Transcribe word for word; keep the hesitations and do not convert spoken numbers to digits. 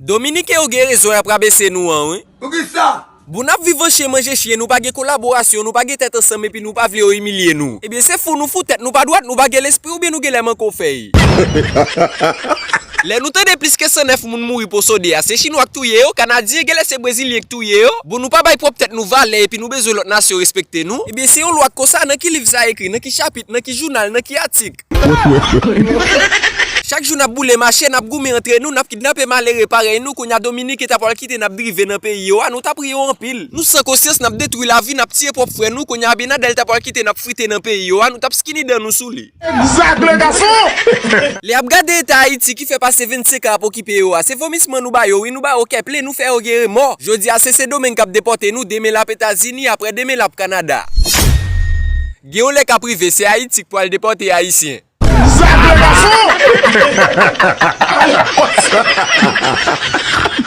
Dominiken yo gen rezon y ap rabese nou an, wi. Poukisa? Bon, n ap viv an chen manje chen, nou pa gen kolaborasyon, nou pa gen tèt ansanm epi nou pa vle yo imilye nou. Ebyen, se fou nou fou tèt, nou pa dwat, nou pa gen lespri oubyen nou genlè manke w fèy. Lè nou tande plis ke san nèf moun mouri pou sode a, se Chinwa k touye yo, Kanadyen, genlè se Brezilyen k touye yo. Bon, nou pa bay pwòp tèt nou valè epi nou bezwen lòt nasyon respekte nou. Ebyen, se yon lwa k konsa, nan ki liv sa ekri, nan ki chapit, nan ki jounal, nan ki atik? Chak jou n ap boule mache, n ap goumen antre nou, n ap kidnape malere parèy nou, kounye a Dominiken ta pral kite n ap drive nan peyi yo a, nou t ap ri yo anpil. Nou san konsyans, n ap detwi lavi, n ap tiye pwòp frè nou, kounye a Abinader ta pral kite n ap frite nan peyi yo a, nou t ap skini dan nou sou li. Egzak, le gason! Lè y ap gade eta Ayiti ki fè pase vennsenk an ap okipe yo a, se vomisman nou ba yo, wi, nou ba yo kè plen, nou fè yo gen remò. Jodi a, se Sendomeng k ap depòte nou, demen l ap Etazini, apre demen l ap Kanada. Gen yon lè k ap rive, se Ayiti k pral depòte Ayisyen. Zak le gason!